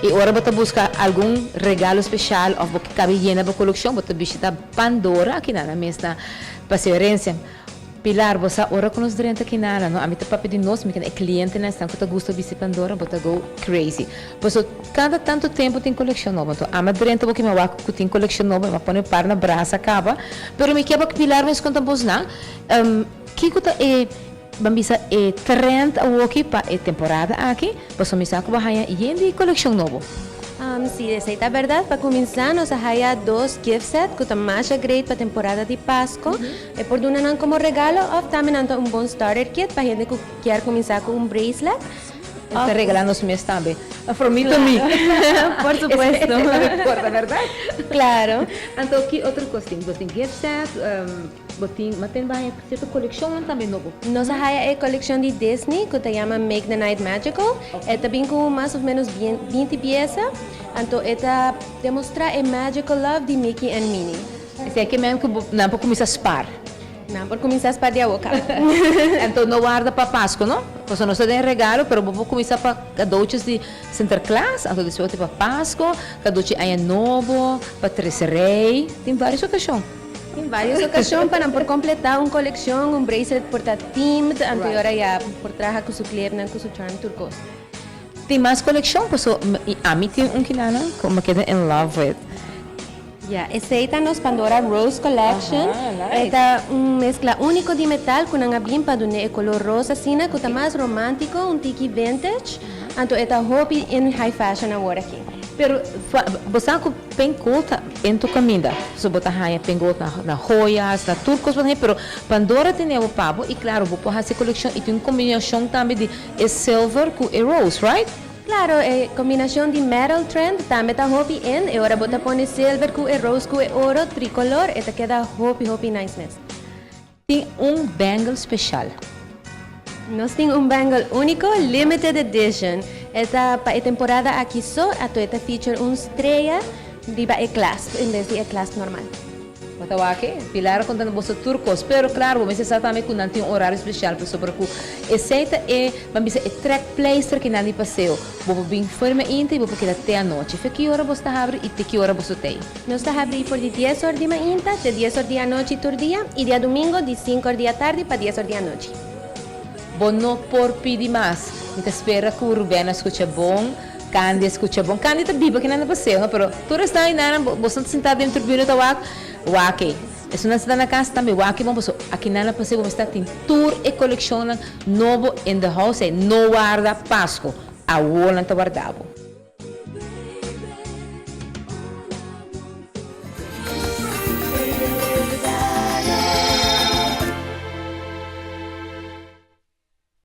Y ora bo ta busca algun regalo special of bo ke cabe yena bo coleccion, bo ta bishita Pandora aki na nan mes na Paseo Herencia. Pilar, bo sa ora cu nos drenta aki na no, ami ta papia di nos, mi kende e clientenan esnan cu ta gusta bisti Pandora, bo ta go crazy. Paso cada tanto tempo tin coleccion nobo, anto ami a drenta bo ki mi a wak cu tin coleccion nobo, mi a pone par na brasa caba, pero mi kier pa Pilar mes conta bosnan, kico ta e. Ban bisa e trend awoki pa e temporada aki, pasobra mi sa ku bo a haña yen di kolekshon nobo. Si, esei ta bèrdat. Pa kuminsá nos a haya dos gift set ku ta masha great pa temporada di Pasko. E por duna nan komo regalo òf tambe nan ta un bon starter kit pa hende ku kier kuminsá ku un bracelet. Nos ta regalá nos mes tambe. From me to me. Por supuesto. Esei ta importa, bèrdat? Klaro. Anto ki otro kos tin? Bo tin gift set? Bo tin maten baña cierto coleccionnan tambe nobo. Nos a haya e coleccion di Disney cu ta yama Make the Night Magical. E ta bin cu mas of menos 20 pieza. Anto e ta demostra e magical love di Mickey and Minnie. Esey ke men cu nan por cuminsa spar. Nan por cuminsa spar di awo caba. Anto no warda pa Pasco no. Pasobra nos ta den regalo pero bo por cuminsa pa cadootjes di Sinterklaas, anto despues bo tin pa Pasco, cadootje aña nobo, pa Trece Rey. Tin varios ocasion. Tin varios ocasion pa nan por completa un coleccion, un bracelet por ta themed, anto y ora ya por traha cu su kleernan, cu su charm, tur cos. Tin mas coleccion paso ami tin un kinana cu mi a keda in love with. Ya, esey ta nos Pandora Rose Collection. Aha, E ta un mezcla unico di metal cu nan a bin pa dun'e e color rosa asina cu ta mas romantico, un tiki vintage, anto e ta hopi in high fashion awor aki. Pero bo sa cu Pink Gold ta en tur caminda. So bo ta haña Pink Gold na na joyas, na tur cos bo ta haña, pero Pandora tene bo pa bo y claro bo por haci coleccion y tin un combinacion tambe di e silver cu e rose, right? Claro, e combinacion di metal trend tambe ta hopi in, e ora bo ta pone silver cu e rose cu e oro, tricolor, e ta keda hopi hopi nice mes. Tin un bangle special. Nos tin un bangle unico, limited edition. E ta pa e temporada aki so, ato e ta feature un strea riba e clasp en bes di e clasp normal. Bo ta wak e? Pilar a conta na boso tur cos, pero claro bo mester sa tambe cu nan tin un horario special pasobra cu esey ta e, ban bisa e trekpleister ki nan di paseo. Bo por bin for mainta y bo por keda te anochi. Fe ki ora boso ta habri y te ki ora boso t'ey? Nos ta habri for di dies or di mainta te dies or di anochi tur dia y diadomingo di sinku or di atardi pa dies or di anochi. Bo no por pidi mas. Mi ta spera cu Ruben a scucha bon, Candy a scucha bon. Candy ta biba kinan na paseo, no? Pero tur esnan y nan, boso ta sinta den tribuna ta wak, wak ey. Esunnan sinta na cas tambe wak ey bon pasobra akinan na paseo bo mester tin tur e coleccionnan nobo in the house ey. No warda Pasco. Awor nan ta warda bo.